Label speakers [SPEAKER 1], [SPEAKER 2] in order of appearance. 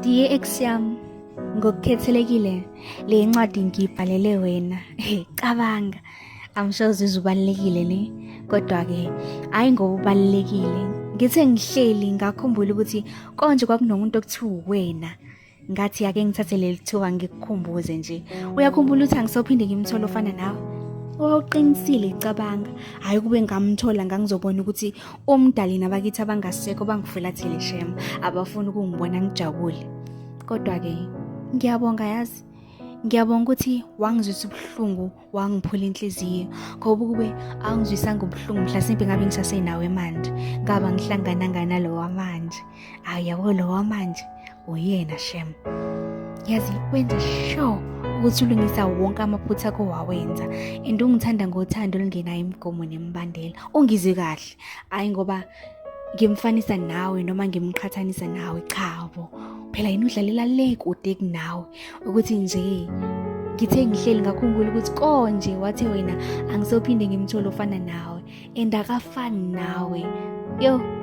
[SPEAKER 1] Dear ex yami, ngokukhethelekile le ncwadi ngiyibhalele wena. Hey, cabanga. I'm sure uzizwa ubalulekile ne. Kodwa ke hayi ngoba ubalulekile. Ngithe ngihleli ngakhumbula ukuthi konje kwakunomuntu okuthiwa uwena. Ngathi ake ngithathe leli thuba ngikukhumbuze nje. Uyakhumbula ukuthi angisophinde ngimthole ofana nawe? Wawuqinisile cabanga. Hayi kube ngamthola ngangizobona ukuthi umdali nabakithi abangasekho bangifulathele shem. Abafuni ukungibona ngijabule. Kodwa ke ngiyabonga yazi. Ngiyabonga ukuthi wangizwisa ubuhlungu wangiphula inhliziyo ngoba ukube awungizwisanga ubuhlungu mhlasimpe ngabe ngisasenawe manje ngaba ngihlangananga nalowa manje ayi yabo lowa manje uyena shem yazi wenza sure ukuthi ulungisa wonke amaphutha akho wawenza and ungithanda ngothando olungenayo imigomo nemibandela ungizwe kahle ayi ngoba ngimfanisa nawe noma ngimqhathanisa nawe chabo phela yena udlalela le kude kunawe ukuthi nje ngithe ngihleli ngakhumbula ukuthi konje wathe wena angisophinde ngimthole ofana nawe and akafani nawe yo.